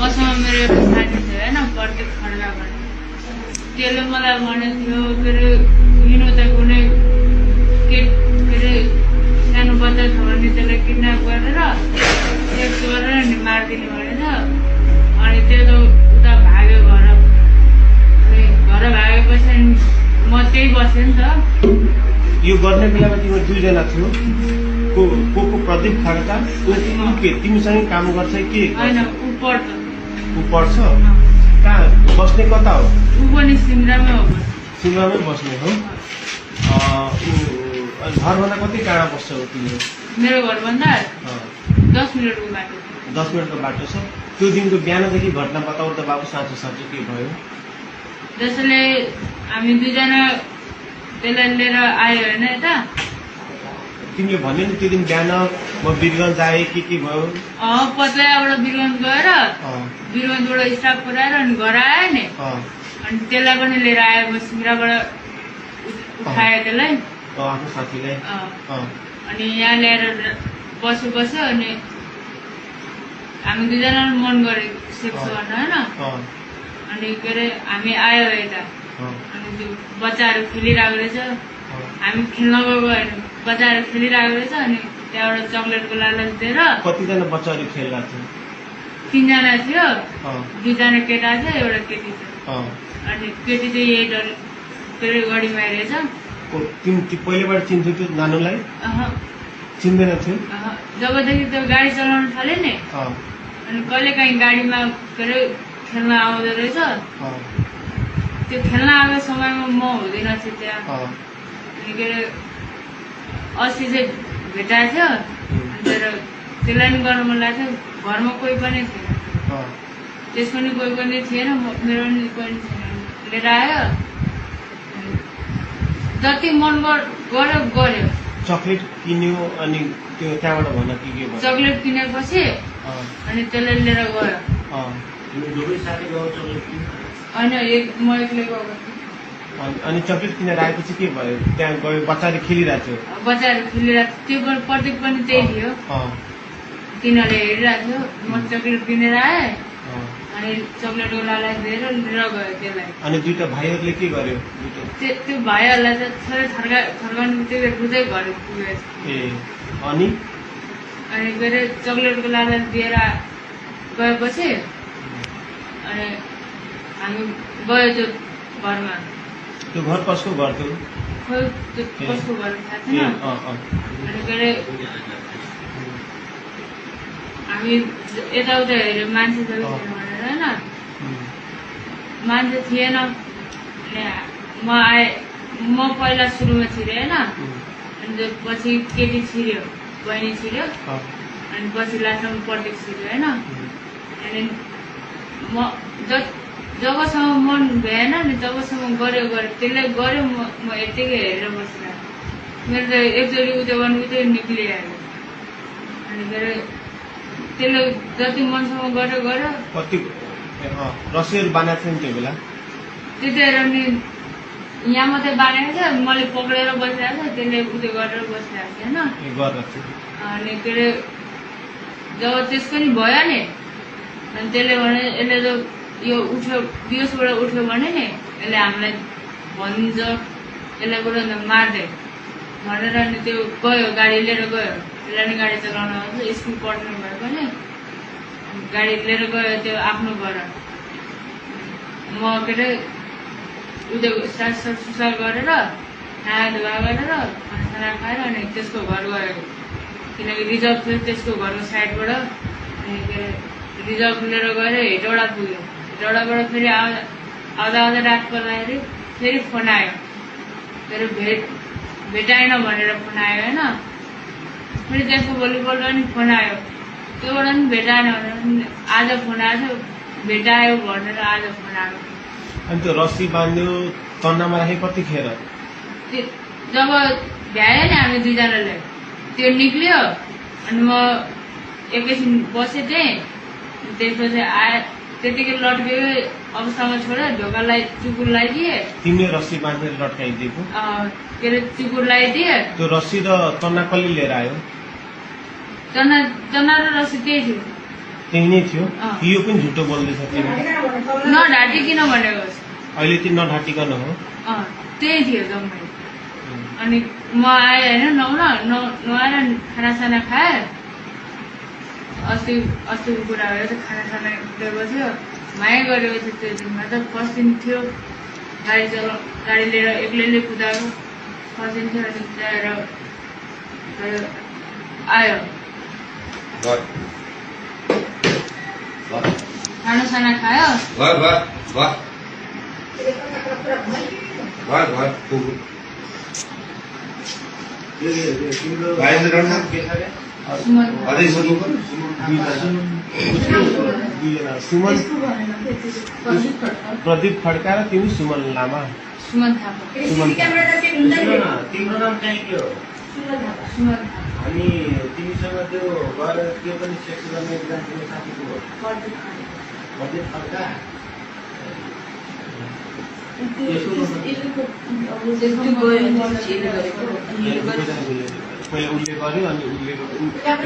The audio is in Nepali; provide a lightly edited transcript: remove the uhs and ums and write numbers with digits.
मसँग मेरो एउटा साथी थियो होइन प्रत्येक खड्का भन्ने त्यसले मलाई भनेको थियो के अरे हिँड्नु त कुनै के अरे सानो बच्चा छ भने त्यसलाई किडन्याप गरेर सेक्स गरेर नि मारिदिने भनेछ। अनि त्यो त उता भाग्यो घर। अनि घर भागेपछि म त्यही बसेँ नि त। यो गर्ने बेलामा तिम्रो दुईजना थियो को प्रदीप खड्का के तिमीसँग काम गर्छ कि होइन ऊ पढ्छ कहाँ बस्ने कता हो? ऊ पनि सिमरामै हो। सिमरामै बस्ने हो। घरभन्दा कति टाढा बस्छ हो तिम्रो? मेरो घरभन्दा 10 मिनटको बाटो। 10 मिनटको बाटो छ। त्यो दिनको बिहानदेखि घटना बताउ त बाबु, साँचो साँचो के भयो? जसले हामी दुईजना त्यसलाई लिएर आयो होइन यता। तिमीले भन्यो नि त्यो दिन बिहान म वीरगञ्ज आएँ के भयो? पत्लाबाट वीरगञ्ज गएर वीरगञ्जबाट स्टाफ पुऱ्याएर अनि घर आयो नि। अनि त्यसलाई पनि लिएर आयो। म सिमराबाट उठाएँ त्यसलाई, आफ्नो साथीलाई। अनि यहाँ ल्याएर बस्यो। अनि हामी दुईजना मन गऱ्यो सेक्स गर्न होइन। अनि के अरे हामी आयो यता। अनि त्यो बच्चाहरू खेलिरहेको रहेछ। हामी खेल्न गएको होइन, बच्चाहरू खेलिरहेको रहेछ। अनि त्यहाँबाट चक्लेटको लालच दिएर कतिजना बच्चाहरू खेलिरहेको थियो? 3 जना थियो। 2 जना केटा थियो, एउटा केटी थियो। अनि केटी चाहिँ यही डर के अरे गढीमा रहेछ। पहिलेबाट चिन्थ्यो त्यो नानुलाई? चिन्दैन थियो। जबदेखि त्यो गाडी चलाउन थाल्यो नि अनि कहिले काहीँ गाडीमा के अरे खेल्न आउँदो रहेछ। त्यो खेल्न आएको समयमा म हुँदैन थिएँ त्यहाँ। अनि के अरे अस्ति चाहिँ भेटाएको थियो। तर त्यसलाई नि गर्न मन लाग्थ्यो। घरमा कोही पनि थिएन, त्यसको नि कोही पनि थिएन, मेरो नि कोही पनि थिएन। लिएर आयो, जति मन गर्यो। चक्लेट किन्यो अनि त्यो त्यहाँबाट भन के भयो? चक्लेट किनेपछि अनि त्यसलाई लिएर गयो। होइन म एक्लै गएको थिएँ। अनि चक्लेट किनेर आएपछि के भयो? त्यहाँ गयो, बच्चाले खेलिरहेको थियो। बच्चाहरू खेलिरहेको थियो। त्यो प्रत्येक पनि त्यही थियो। तिनीहरूले हेरिरहेको थियो। म चक्लेट किनेर आएँ। अनि चक्लेटको लालच दिएर लिएर गयो त्यसलाई। अनि दुईटा भाइहरूले के गर्यो? त्यो भाइहरूलाई चाहिँ थोरै थर्काउनु त्यो रुँदै घर पुगेछ। अनि के अरे चक्लेटको लालच दिएर गएपछि अनि हामी गयो त्यो घरमा। त्यो घर कसको घर थियो? खोइ त्यो कसको घर थाहा छैन। अनि के अरे हामी यताउता हेऱ्यो, मान्छे त भनेर होइन, मान्छे थिएन। म आएँ, म पहिला सुरुमा छिरेँ होइन। अनि पछि केटी छिर्यो, बहिनी छिर्यो। अनि पछि लास्टमा प्रत्येक छिर्यो होइन। अनि म जबसम्म मन भएन नि तबसम्म गऱ्यो त्यसले गऱ्यो। म यत्तिकै हेरेर बसिरहेको। मेरो त एकचोटि उयो गर्नु उतै निक्लिहाल्यो। अनि के अरे त्यसले जति मनसम्म गऱ्यो। कति रस्सीहरू बाँधेको थियो नि त्यो बेला? त्यतिखेर नि यहाँ मात्रै बाँधेको थियो। मैले पक्रेर बसिरहेको थिएँ, त्यसले उयो गरेर बसिरहेको थियो होइन। अनि के अरे जब त्यसको नि भयो नि अनि त्यसले भने यसले त यो उठ्यो, बिहोसबाट उठ्यो भने नि यसले हामीलाई भनिदिन्छ, यसलाई गएर मार्दै भनेर अनि त्यो गयो, गाडी लिएर गयो। त्यसलाई नि गाडी चलाउन आउँछ, स्कुल पढ्नु भए पनि गाडी लिएर गयो त्यो आफ्नो घर। म के अरे उयो सुसार गरेर नहाए धुवा गरेर खाना खाएर अनि त्यसको घर गयो। किनकि रिजर्भ थियो त्यसको घरको साइडबाट। अनि के अरे रिजर्भ लिएर गएर हेटौडा पुग्यो। हेटौडाबाट फेरि आउँदा रात पर्दाखेरि फेरि फोन आयो। के अरे भेटाएन भनेर फोन आयो होइन। फेरि त्यसको भोलिपल्ट पनि फोन आयो, त्योबाट पनि भेटाएन भनेर आज फोन आएको थियो, भेटायो भनेर आज फोन आयो। अनि त्यो रस्सी बाँध्यो, तन्नामा राखे कतिखेर? जब भ्यायो नि हामी दुईजनाले, त्यो निक्लियो। अनि म एकैछिन बसेँ त्यहीँ। त्यसपछि आए, त्यतिकै लट्केको अवस्थामा छोडेर ढोकालाई चुकुर लगाइदिए। तिमीले रस्सी बाँधेर लट्काइदिएको? के अरे चुकुर लगाइदिए। त्यो रस्सी र तन्ना कसले लिएर आयो? तन्ना र रस्सी त्यही थियो। त्यही नै थियो अँ। कि यो पनि झुटो बोल्दैछ तिमी नढाँटिकन भनेको अहिले चाहिँ नढाँटिकन हो त्यही थियो जम्मै अनि म आएँ होइन नुहाएर खानासाना खाएँ अस्तिको कुरा भयो त खानासाना गएपछि माया गरेपछि त्यो दिनमा त फर्स्ट दिन थियो गाडी लिएर एक्लैले कुदाएको फर्स्ट दिन थियो अनि ल्याएर आयो खानासाना खायो सुमन सुमन प्रदीप खड्का र तिमी सुमन लामा सुमन थापा सुमन तिम्रो नाम चाहिँ के हो सुमन अनि तिमीसँग त्यो गएर त्यो पनि सेक्स गर्ने एकजना तिम्रो साथीको हो प्रदीप खड्का पहिला उसले गर्यो अनि उसले